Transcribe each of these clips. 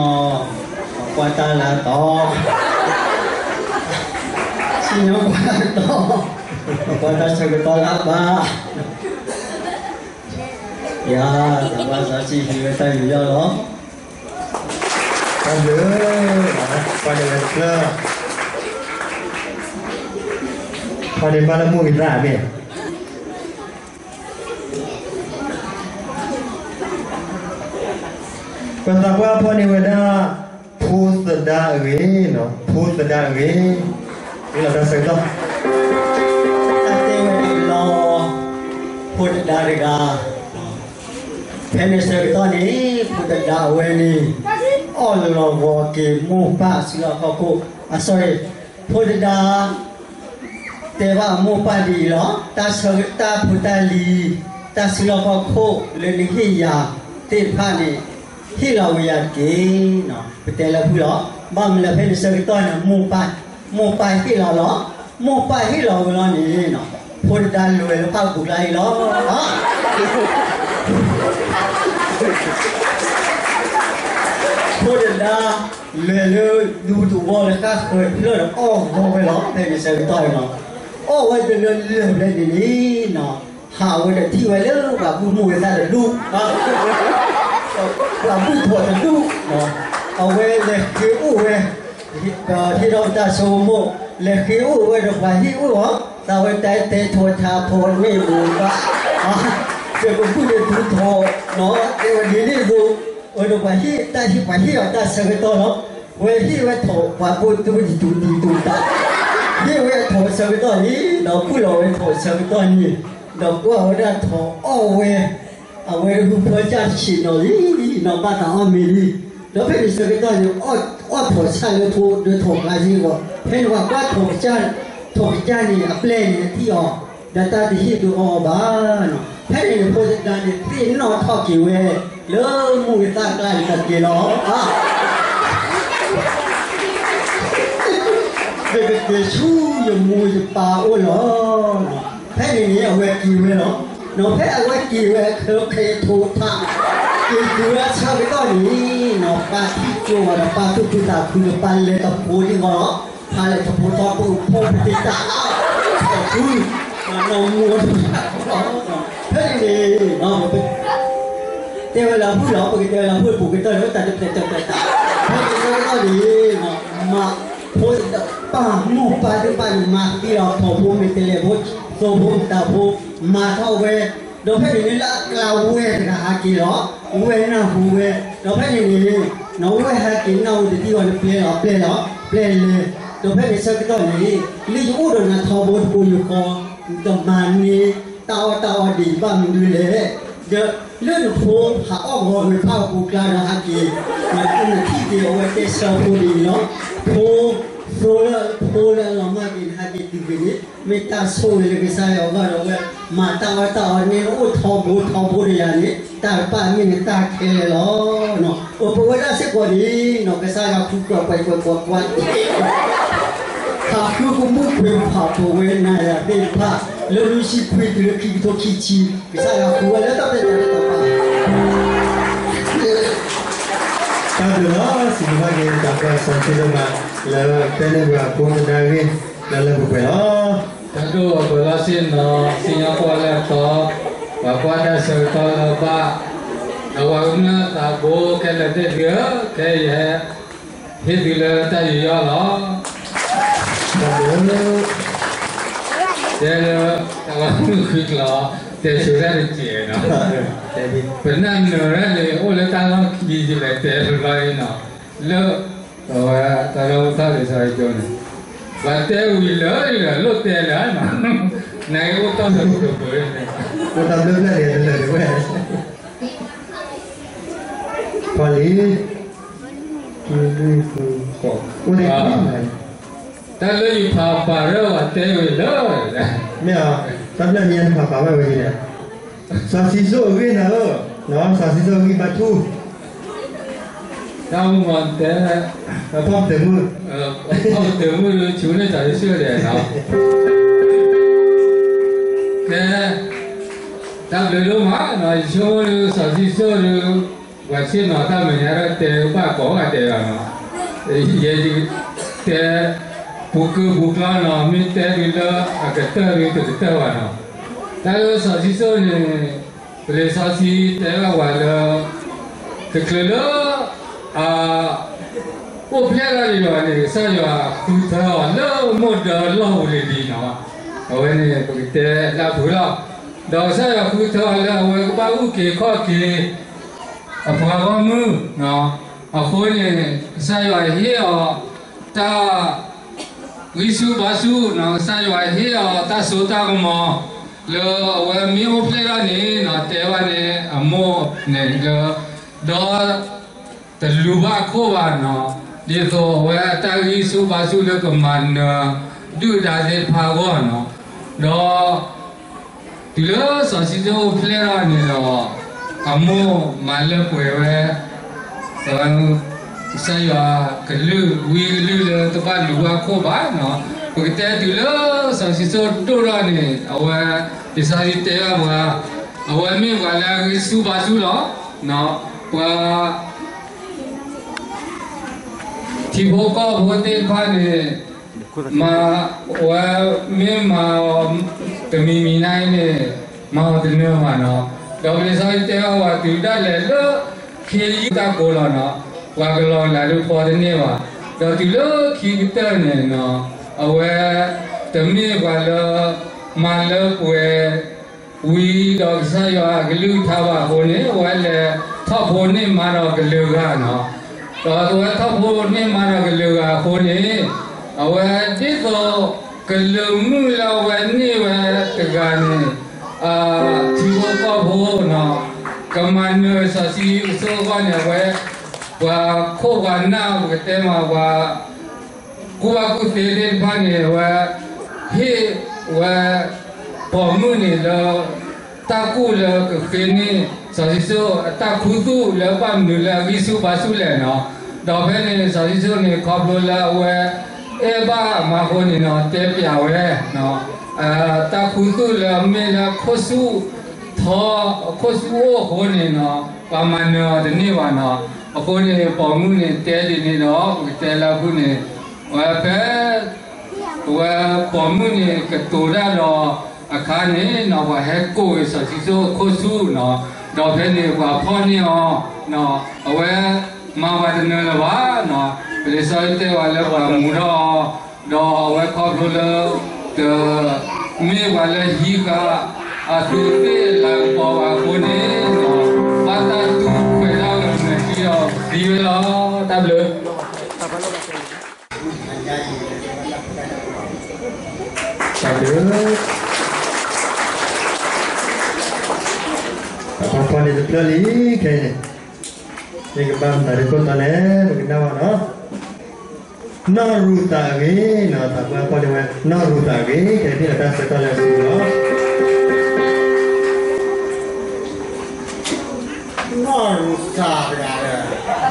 ပကွၢ်တၢ်လၢတီ, စံၣ်ညီၣ်ကွၢ်တီ, ပကွၢ်တၢ်ဆၢကတီၢ်လၢဘၣ်, ယၤ တၢ်ဘၣ်သးစံးဟံးဝဲတၢ်ယူးယီၣ်လီၤ. တၢ်ဘျုး, ပှၤဒဲးဝဲတဖျၢၣ်, ပှၤဒဲးဘၣ်လၢမိၢ်ဂ့ၤသၣ်မ့ၢ် ပသးပှၢ်ဖီန့ၢ်ဝဲဒၣ် ဖိသဒါအဂ့ၢ်, ဖိသဒါအဂ့ၢ်, လီၤတၢ်ဆၢကတီၢ်, တၢ်တဲဝဲဒၣ်လီၤ, ဖိသဒါတဂၤ, ဖဲန့ၣ်ဆၢကတီၢ်န့ၣ် ဖိသဒါအဝဲန့ၣ် အီၣ်လီၤဂီၤက့ၤမိၢ်ပၢ်စုလီၢ်ခီၣ်ခိၣ်, အ sorry, ဖိသဒါ တဲဘၣ်အမိၢ်ပၢ်ဒ်အံၤလီၤ, တၢ်ဆၢကတီၢ်ဖိတၢ်လံၤ, တၢ်စုလီၢ်ခီၣ်ခိၣ်လၢနဟ့ၣ်ယၤသ့ၣ်တဖၣ်န့ၣ် ဟ့ၣ်လီၤဝဲယၤတက့ၢ်. ပတဲလၢဖုၣ်လီၤ, ဘၣ်မနုၤလဲၣ်ဖဲန့ၣ်ဆၢကတီၢ်န့ၣ် မိၢ်ပၢ်ဟ့ၣ်လီၤလီၤ, မိၢ်ပၢ်ဟ့ၣ်လီၤဝဲလီၤန့ၣ် ဖိသဒါလဲၤလၢဖၣ်ပူၤကျါအံၤလီၤ. ဖိသဒါ လဲၤလၢဒူသဝီလၢဃၣ်ဃၢၤဖျၢၣ်ဒီးအီၣ်ဂီၤဝဲလီၤ. ဖဲန့ၣ်ဆၢကတီၢ်န့ၣ်လီၤ, အီၣ်ဝဲတလၢလၢာ်ဘျဲၣ်န့ၣ်န့ၣ်, ဟးဝဲဒီးထံၣ်ဝဲလၢပှၤဘူၣ်မိၢ်ဝဲသၣ်တဒူၣ်, ပှၤဘူၣ်ထီၣ်တဒူၣ်, အဝဲလဲၤဃ့အိၣ်ဝဲ ဒီးဟ့ၣ်ထီၣ်ပတၢ်ဆိကမိၣ်, လဲၤဃ့အိၣ်ဝဲဒီးပှၤဟ့ၣ်အိၣ်အီၤ, သးဝဲတဲတဲထီၣ်ထါဖိန့ၣ်မူဘၣ်, ကဘူၣ်န့ၣ်ထူထီၣ်, တဲဝဲဒ်န့ၣ်အသိး, အဝဲဒီးပှၤဟ့ၣ်တၢ်ဟ့ၣ်ပှၤဟ့ၣ်အီၤတၢ်ဆၢကတီၢ်လီၤ. ဝဲဟ့ၣ်ဝဲထီၣ်ပှၤဘိၣ်တူၢ်ဒံးတူၢ်ဒံးတူၢ်တၢ်, ဟ့ၣ်ဝဲထီၣ်ဆၢကတီၢ်လံ, ဒီးပူၢ်လီၤဝဲထီၣ်ဆၢကတီၢ်န့ၣ်, ဒီးကွၢ်ဝဲဒၣ်ထီၣ်အီၣ်ဝဲ အဝဲတဟူဖၢကၢ်ဆံးနီၤလံ, နီၤဘၣ်သးအီၣ်မ့ၤလံ, ဒီးဖဲန့ၣ်ဆၢကတီၢ်န့ၣ် အီၣ်ထီၣ်ဆၣ်လၢဖိဒီးထီၣ်ကျါစ့ၢ်ကီး, ဖဲန့ၣ်ပှၤကွၢ်ထီၣ်ကစၢ်, ထီၣ်ကစၢ်န့ၣ် အပျဲၢ်န့ၣ်အထံၣ်အီၤ, ဒီးတၢ်တဟ့ၣ်ဒုးအီၣ်အီၤဘၣ်နီၤ, ဖဲန့ၣ်န့ၣ်ဖိသဒါန့ၣ် သ့ၣ်နီၣ်ထီၣ်က့ၤဝဲ လၢမိၢ်ဂ့ၤသၣ်ကျါန့ၣ်တက့ၢ်လီၤ. ယကက့ၤဆူယမိၢ်ယပၢ်အိၣ်လီၤ. ဖဲန့ၣ်န့ၣ် အဝဲက့ၤဝဲလီၤ. နီၤဖဲအဝဲက့ၤဝဲခဲအံၤ ထိၣ်ထး, က့ၤတုၤဝဲဆၢကတီၢ်န့ၣ်နီၤ ပၢ်ထံၣ်ကၠိဝဲဒီး ပၢ်သူၣ်ခုသးခုဒီး ပၢ်လဲၤတဖိဒ်သိးလီၤ. ပၢ်လဲၤတဖိထီၣ်ပှၢ်ဖိပတ့တၢ်, ထီၣ်ခု, နီၢ်မိၢ်, ဖဲန့ၣ်န့ၣ် တဲဝဲလၢဖုၣ်လီၤ, ပကတဲဝဲလၢဖုၣ် ပကတဲလၢတၢ်တဖျဲၣ်တဖျဲၣ်တၢ်, ဖဲန့ၣ်ဆၢကတီၢ်န့ၣ် မ့ၢ်ဖိ ပၢ်မိၢ်ပၢ်သ့ၣ်တဖၣ်န့ၣ် မၤသံလီၤ ထိၣ်ဖိမ့ၢ်တလဲၤဖိ, သိဖိမ့ၢ်တၢ်ဖိ, မၤထီၣ်ဝဲ, ဒီးဖဲန့ၣ်န့ၣ်လၢအကျါဝဲၢ်တဂၤဟးက့ၤလီၤ. ဝဲၢ်နၢ်ဟူဝဲ, ဒီးဖဲန့ၣ်န့ၣ် နီၤဝဲၢ်ဟဲက့ၤနၢ်ဟူတထံၣ်အီၤန့ၣ် ပျဲလီၤ ပျဲလီၤ ပျဲလဲၤ, ဒီးဖဲန့ၣ်ဆၢကတီၢ်န့ၣ် လၢယအိၣ်ဒီးနၤထီဘိတကိးယဃီ, နတမၤန့ၢ် တၢ်အီၣ်တၢ်အီဒ်အံၤဘၣ်မနုၤလဲၣ်. ဒီးလၢနဖိဟးအီၣ်ဂီၤဂ့ၤဖးအပူၤကျါဒီးဟးက့ၤ, နထံၣ်က့ၤအဝဲတဲဆၢဖိဒ်အံၤလီၤ. ဖိ, ဖိလၢအလီၤမၢ်က့ၤ နဟးက့ၤတုၤက့ၤန့ၣ် မ့ၢ်တၢ်ဆိၣ်ဂ့ၤလၢကစၢ်ယွၤအဂီၢ်ဒီး အဝဲမၤတၢ်အီၣ်တၢ်အီန့ၣ် အိၣ်ထီဘိထီဘိဒီးယၤန့ၣ် တၢ်တဖၣ်မ့ၢ်နတၢ်ခဲလၢာ်လီၤ. ပဝဲဒၣ်စ့ၢ်ကီးန့ၣ်နီၤ ကစၢ်ယွၤဃုကွၢ်ပှဲၤပှဲၤပှဲၤပှဲၤ ဟးဃုကမူၣ်ကွံာ်ဖးပိာ်ဝဲနၤယၤသ့ၣ်တဖၣ် လၢလွံၢ်ဆံခွံတုၤလၢခံကထိခံဆံ ကစၢ်ယွၤဃုဝဲလၢတၢ်ပျဲၢ်တၢ်တၢ်ပာ် တၢ်ဘျုးလီၤ စံးဘျုးဘၣ်က့ၤ တၢ်ကစီၣ်တၢ်မၤ လၢတဲန့ၢ်ပှၤဖိသဒါဂ့ၢ် လၢလၢပှဲၤပှဲၤလီၤ. တၢ်ဒိၣ်အပၢၤလီၢ်ဆ့ၣ်နီၤ စံၣ်ညီၣ်ကွီၢ်လၢအတီ, ပှၤကွၢ်တၢ်ဆၢကတီၢ်လၢဘၣ်, ဒီးပှၤကမျၢၢ်သးဘိခဲလၢာ်သ့ၣ်သုဧၢ, ခဲအံၤယဟဲ ဟ့ၣ်သုလၢတၢ်ယူးယီၣ်လီၤ. တၢ်ဘျုး တဲလၢ တၢ်ဝဲမုၢ်ဃုကျီၤ တဲဆိတၢ်တစဲးနီၤ, ပနၢ်နၢၤဒၣ်န့ၣ် အိၣ်လၢတၢ်လီၢ်ခံယလဲၤတဲတဘျီအံၤနီၤ, လၢ အဝဲတၢ်လၢအိၣ်သၣ်လံာ်စီဆှံကၠိန့ၣ် ပှၤတဲဝံၤလၢာ်ဒီး လိၣ်တဲလၢာ်နီၤ, နကအိၣ်တ့ၢ်လၢပှဲၤပှဲၤန့ၣ် အိၣ်တၢ်ဘျၢဘျၢန့ၣ် တလၢာ်တဝဲ ပှၤလံ အိၣ်တ့ၢ် တၢ်လၢယဖးပာ်ရၢၢ်ပှၤတဲဝံၤလၢာ်, မ့ၢ်ဧါ, တၢ်ဘျၢန့ၣ်ယဖးပာ်ဝဲဝဲန့ၣ် စီၤၡံၣ်စိၣ်အဂ့ၢ်နၤဧၢ, စီၤၡံၣ်စိၣ်အဂံၢ်ဘါထူ, တၢ်အိၣ်မူတဲ, ဖီၣ်ပတၢၢ်မုၢ်, ဖီၣ်ပတၢၢ်မုၢ်ဆူန့ၢ်စီၤၡံၣ်စိၣ်ဒဲးနီၤ, ကဲ, တၢ်ဘျုးဒိၣ်မးနီၤ, ယဆိကမိၣ်ဒုး စီၤၡံၣ်စိၣ်ဒုး ပှၤဆ့ၣ်နီၤတၢ်မဲာ်ညါဒီးတဲဘၣ်ကိးဂၤဒဲးလီၤနီၤ. ယဲယတဲ ပူၤကုပူၤကျီနီၤ, မ့ၢ်တဲဒုးလၢအကတၢၢ်ဒုးတကတၢၢ်ဘၣ်နီၤ. တၢ်လၢစီၤၡံၣ်စိၣ်န့ၣ် ပလံာ်စီဆှံတဲဘၣ်ပှၤလၢ တချုးလၢ အ အိၣ်ဖျဲၣ်ထီၣ်န့ၣ်ဒီးန့ၣ် ကစၢ်ယွၤဃုထၢအီၤလၢမိၢ်ဒၢလီၢ်ပူၤလံၤလံၤနီၤ. အဝဲန့ၣ်ပကတဲလၢအပူၤလီၤ. ဒီးကစၢ်ယွၤဃုထၢအီၤလၢအဝဲကဘၣ်အုၣ်က့ၤခီၣ်က့ၤ အပှၤဂီၢ်မုၢ်, အဃိန့ၣ် ကစၢ်ယွၤဟ့ၣ်အီၤတၢ် ဂံၢ်ဆူၣ်ဘါဆူၣ်နီၤ, ကစၢ်ယွၤဟ့ၣ်အီၤတၢ်စိတၢ်ကမီၤ လၢအဝဲမ့ၢ်အိၣ်ဖျဲၣ်ထီၣ်န့ၣ်နီၤ, တဲဘၣ်န့ၣ်အမိၢ်န့ၣ်လၢ ဒီးတလူၤဘၣ်အခိၣ်ဘၣ်နီၤ, ဒ်သိးအဝဲအတၢ်ဂံၢ်ဆူၣ်ဘါဆူၣ်လၢကမၤနၢၤ ဒုၣ်ဒါသ့ၣ်တဖၣ်အဂီၢ်နီၤ, ဒီး တုၤလၢစီၤၡံၣ်စိၣ်အိၣ်ဖျဲၣ်ထီၣ်န့ၣ်ဒီး အမိၢ်မၤလၢပှဲၤဝဲ ကစၢ်ယွၤကလုၢ် ဝံကလုၢ်လၢတဘၣ်လူၤဘၣ်ခိၣ်ဘၣ်နီၤ. ပကတဲတုၤလၢစီၤၡံၣ်စိၣ်ဒိၣ်ထီၣ်န့ၣ် အဝဲ လံာ်စီဆှံတဲဘၣ်ပှၤ, အဝဲမ့ၢ်ပှၤလၢအဂံၢ်ဆူၣ်ဘါဆူၣ်လီၤ. ပှၤ ထံဖိကီၢ်ဖိသ့ၣ်တဖၣ်န့ၣ် မၤဝဲ မ့ၢ်မၤအီၤတမံၤမံၤန့ၣ် မၤအီၤတနၢၤဘၣ်နီၤ. ဒီးလံာ်စီဆှံတဲဘၣ်ပှၤ တုၤဒၣ်လဲာ်လၢ ခ့ယုၢ်တၢ်ကိးလီၤနီၤ, ပှၤကလီၤလးဒုးဖီတန့ၢ်ဘၣ်. ဒီးတုၤလၢခံကတၢၢ်န့ၣ်နီၤ, အဝဲ တမ့ၢ်ပှၤလၢ မၤလၢပှဲၤ ဝံၤဒီးကစၢ်ယွၤအကလုၢ်ကထါဘၣ်အဃိန့ၣ် အဝဲလဲၤထီၣ်ဖိန့ၢ်မါဒီးကလုာ်ဂၤနီၤ. ဒီးအဝဲထီၣ်ဖိန့ၢ်မါဒီးကလုာ်ဂၤအဃိန့ၣ် အဝဲဒ်သိးကလုာ်မုၣ်လၢအဝဲန့ၢ်ဝဲတဂၤန့ၣ် ထံဖိကီၢ်ဖိနီၤ ကမၤနၢၤစီၤၡံၣ်စိၣ်အဂီၢ်န့ၣ် အဝဲ ပှၤခိၣ်ပှၤနၢ် ပကတဲမး ပှၤ ကူၣ်ဘၣ်ကူၣ်သ့သ့ၣ်တဖၣ်န့ၣ် အဝဲ ဟ့ၣ်ဝဲ ပိာ်မုၣ်န့ၣ်လၢ တၢ်ကူၣ်လၢကဃ့န့ၢ် စီၤၡံၣ်စိၣ်အတၢ်ခူသူၣ်လၢဘၣ်မနုၤလၢအဂံၢ်ဆူၣ်ဘါဆူၣ်လဲၣ်နီၤ. ဒီးဖဲန့ၣ် စီၤၡံၣ်စိၣ်န့ၣ် ခီဖျိလၢအဝဲ အဲၣ်ဘၣ်အမါအဃိန့ၣ်နီၤ တဲပျးဝဲ တၢ်ခူသူၣ်လၢအမ့ၢ်လၢခိၣ်ဆူၣ်ထီ ခိၣ်ဆူၣ်အိၣ်အဃိန့ၣ်နီၤ ပှၤမၤနၢၤအီၤတန့ၢ်ဘၣ်နီၤ. အဃိန့ၣ် ပိာ်မုၣ်န့ၣ်တဲဒ်န့ၣ်ဒီး ပကတဲလၢအပူၤန့ၣ် ဝဲဖဲ ဝဲပိာ်မုၣ်န့ၣ်ကတိၤတၢ်ဒီးအခါန့ၣ်နီၤ ပှၤဟဲကိးက့ၤစီၤၡံၣ်စိၣ်အခိၣ်ဆူၣ်နီၤ, ဒီးဖဲန့ၣ်ပှၤဖီၣ်န့ၢ်အီၤ အဝဲမၤပှၤတနၢၤလၢၤဘၣ်နီၤ. ပလံာ်စီဆှံတဲဝဲလၢပှၤမူထီၣ်အီၤ ဒီးအဝဲခီဖျိလၢ တ မ့ၢ်ပှၤလၢဟံးဃာ် အသူးသ့ၣ်လၤကပီၤဘၣ်အဃိန့ၣ် ဘၣ်တၢ်သူၣ်ခွဲးဒၣ်ဝဲမဲာ်ချံဒီးသံဝဲလီၤ. တၢ်ဘျုး တၢ်ဘျုး အပှၤဖီၣ်န့ၣ်တဖျၢၣ်လံခဲအံၤန့ၣ် ယကဘၣ်မတၤဒ်ခိၣ်တီလဲၣ် ပကနၣ်ဘၣ်နီၤ. နီၢ်ရူၤသးအဂ့ၢ်နီၤ, သးပှၢ်ဖီၣ်န့ၢ်ဝဲ နီၢ်ရူၤသးအဂ့ၢ် ကဲထီၣ်တၢ်ဆၢကတီၢ်လၢအစုပူၤလီၤ. နီၢ်ရူၤသးတဂၤဒီး လဲၤဘၣ်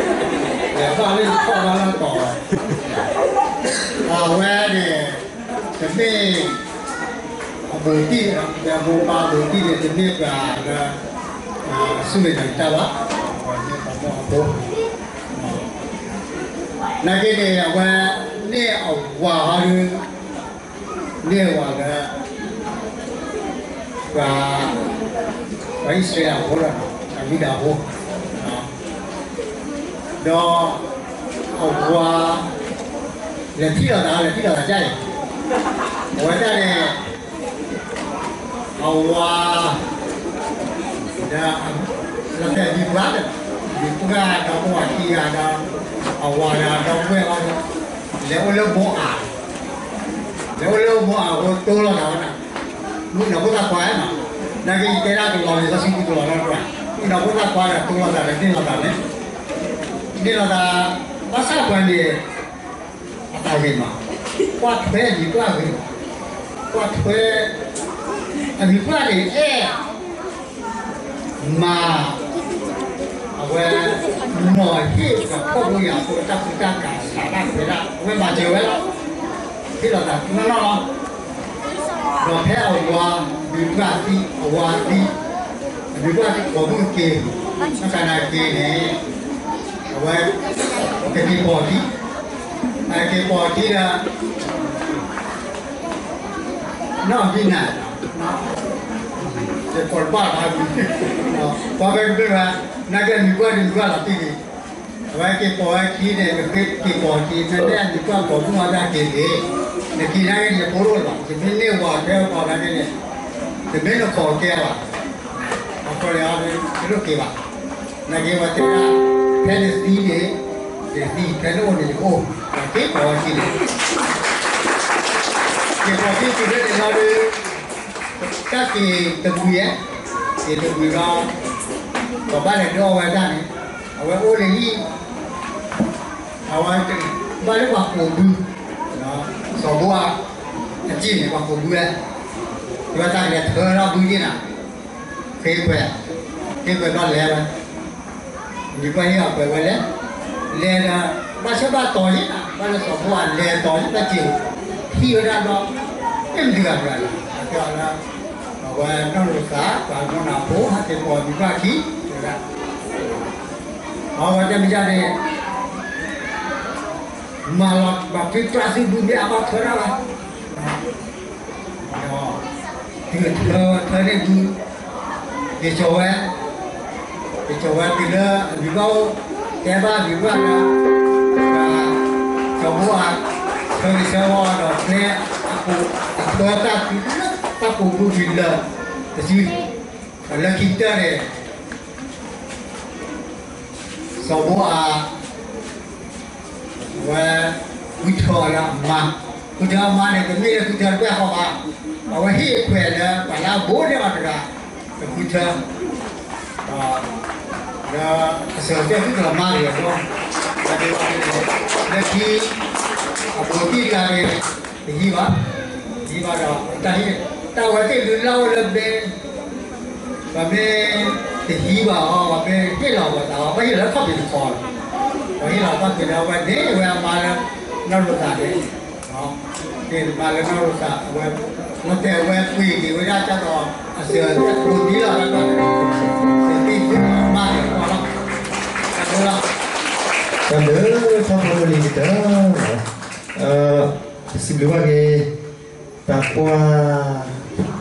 လၢယခီၣ်ဘၣ်လၢတီၤဝဲ အဝဲန့ၣ် တမ့ၢ် အဘူးတံၢ်, အမိၢ်ပၢ်ဘူးတံၢ်န့ၣ် တမ့ၢ်ပှၤလၢ ဆူၣ်န့ၢ်တၢ်တၢ်ဘၣ်, အဝဲမ့ၢ်ပှၤမီၢ်အဖိ, နာ်က့န့ၣ် အဝဲ န့ၢ်အဝၤဟီဒု န့ၢ်အဝၤလၢ ပှၤ ပှၤအံၣ်စရ့လးဖိလီၤ, အယူဒၤဖိ ဒီး အဝၤ လဲၤထံၣ်လိာ်သး လဲၤထံၣ်လိာ်သးဒ်အံၤ, အဝဲဒၣ်န့ၣ် အဝၤ ဒီး လၢဖဲမံၤပှၢ်ဒီး မံၤပှၢ်ဒီးပှၤခံဂၤဒီး အဝၤဒီးဒီပုၢ်ဝဲၢ်အီၤဒီး လဲၤအိၣ်လၢမိအး လဲၤအိၣ်လၢမိအးအဃိ တိၢ်လိာ်သးဝဲဒၣ်, မုၣ်ကနီၤဖိသၣ်ခွါနီၤ, နာ်က့ယတဲဒၣ်ကလီၤလံာ်စီဆှံကလီၤလီၤ, မုၣ်ကနီၤဖိသၣ်ခွါဒီးတိၢ်လိာ်သးဒီးန့ၢ်လိာ်သးန့ၣ်, န့ၢ်လိာ်သး ဘၣ်ဆၣ်ပှၤန့ၣ် အသးဂ့ၤမး, ကွၢ်ထွဲမံၤပှၢ်ဂ့ၤ, ကွၢ်ထွဲ အမံၤပှၢ်န့ၣ်အဲၣ် မၤ အဝဲ နီၤဟ့ၣ်ဒီးခီၣ်ဖိယာ်ဖိတၢ်ကူတၢ်ကၤ စးတၢ်ခွဲးဒၣ် အဝဲမၤစၢၤဝဲလီၤ, ဟ့ၣ်လီၤသးနီၢ်နီၢ်လီၤ, ဒီးဖဲအဝၤ မံၤပှၢ်သံ အဝၤသံ အ မ့ၢ်ဘၣ်ကိးမုၢ်က့ၤ, ဘၣ်ဆၣ်သနာ်က့န့ၣ် အဝဲ ကက့ၤပိာ်ထံ, အက့ၤပိာ်ထံဒီး နီၢ်မံနၤ, ယကိးတဘၣ်ဘၣ်, ပှၤဖဲကဘၣ်ဘၣ်, နာ်က့မံၤပှၢ်န့ၣ်မံၤပှၢ်လီၤတံၢ်န့ၣ်, အဝဲက့ၤပိာ်ဝဲထံန့ၣ် ကက့ၤပိာ်ထံ မ့ၢ်လၢအမံၤပှၢ်ကိးမုၢ်အတၢ်က့ၤန့ၣ်, နက့ၤနာ်က့န့ၣ် ယဖိဒိၣ်လီၤ, ယမ့ၢ်န့ၢ်ဝၤထွဲအီၤနာ်က့န့ၣ်, တမ့ၢ်နခိးကဲဘၣ်, အခီန့ၣ် တလိၣ်က့ၤဘၣ်, နာ်က့ဝဲတဲဒၣ် ဖဲနသံန့ၣ် ယသံ, ဖဲနအိၣ်န့ၣ်ယအိၣ်, ပှၤက့ၤပိာ်ဝဲထံန့ၣ် က့ၤပိာ်ထံတုၤလၢန့ၣ်လီၤဒီး တၢ်က့ၤတမှံၤယဲ, က့ၤတမှံၤလီၤ, ပှၤဘၣ်လဲၤဒိးဝဲဒၣ်န့ၣ်, အဝဲအိၣ်လၢဟံၣ်, အဝဲဘၣ်လၢပှၤကိးဘု, စီၤဘိအကံၣ်န့ၣ် ပှၤကိးဘုဝဲ, အဝဲတၢ်ကလဲၤထၢထီၣ်ဘုယ့ၢ်နၤ, ဃ့ခွဲး, ဃ့ခွဲးဘၣ်လဲၤဝဲ မံၤပှၢ်ဟ့ၣ်အီၤပှဲၤဝဲလဲၣ်, လဲၤဒီး ဘၣ်ဆၢဘၣ်တီၤယ့ၢ်နၤ, ဘၣ်လၢစီၤဘိအလဲၤတီၤယ့ၢ်ဘၣ်စ့ၢ်, ဟံၣ်ဝဲဒၣ်ဒီး မ့ၢ်မတၤတဂၤတဂၤလဲၣ်, အတဲအီၤလၢ အဝဲနီၢ်လိာ်သး ပှၤနီၢ်နၤဖိ ဟဲက့ၤပိာ်မံၤပှၢ်ခံ, တဲဝဲဒၣ်, အဝဲတဲမ့ၢ်ဒ်န့ၣ် မၤလီၤဘၣ်ဖုကျါသုဘုမ့ၢ်အဘၣ်ထွဲဒၣ်ဘၣ်, ဒီး တုၤထၢထၢန့ၢ်ဘု, ယကၠီၤဝဲ, ယကၠီၤဝဲတုၤလၢအမံၤပှၢ်အိၣ်, တဲဘၣ်အမံၤပှၢ်လၢ စီၤဘိအါ, ဆၢဂ့ၤဆၢဝါဒီးကျဲအပူၤ, အထွဲတၢ်တုၤလၢတၢ်ပူၤဘုတုၤလၢ တစု, ဒီးလၢခံကတၢၢ်န့ၣ် စီၤဘိအါ အဝဲ ဃုထၢအီၤလၢအမါ, ဃုထၢအမါန့ၣ် တမ့ၢ်လၢဃုထၢတဖၣ်ဃီဘၣ်, အဝဲဟ့ၣ်အခွဲးလၢပှၤလၢအဘိန့ၢ်အီၤတဂၤ, တဃုထၢ, ဒီး လၢအစၢၤတဲာ်ဃုထၢအမါတဂၤလီၤ, လၢခံ အဘိတံၢ်တဂၤန့ၣ် တဟံးဘၣ်, တဟံးဘၣ်ဒီး တၢ်ဟံးန့ၣ် တၢ်ဝဲသ့ၣ်ဒုးလၢအိၣ်လၢဘဲ ပှၤမ့ၢ်တဟံးဘၣ်အီၤ ပှၤမ့ၢ်ဟ့ၣ်လီၤပှၤသးအီၤ ပှၤဟ့ၣ်လီၤလၢခီၣ်ဖံးတခီလီၤ, ပှၤဟ့ၣ်လီၤခီၣ်ဖံးဒီး အဝဲန့ၢ်ဝဲအမါလၢ နီၢ်လိာ်သးန့ၣ်, န့ၢ်မါလၢနီၢ်လိာ်သး အဝဲ လီၤတဲာ်ဝဲပှ့ၤက့ၤဝဲဒၣ်ကၢ်သိး အစၢၤအသွဲၣ်ကိးဒံလီၤဝဲဘၣ်န့ၣ်, သ့ၣ်သ့ၣ်မါန့ၣ်လီၤ, တၢ်ဘျုးလီၤ, တၢ်ဘျုးထီဘိလံၤကတၢၢ်, စံးဘျုးဘၣ်က့ၤ တၢ်ကွၢ်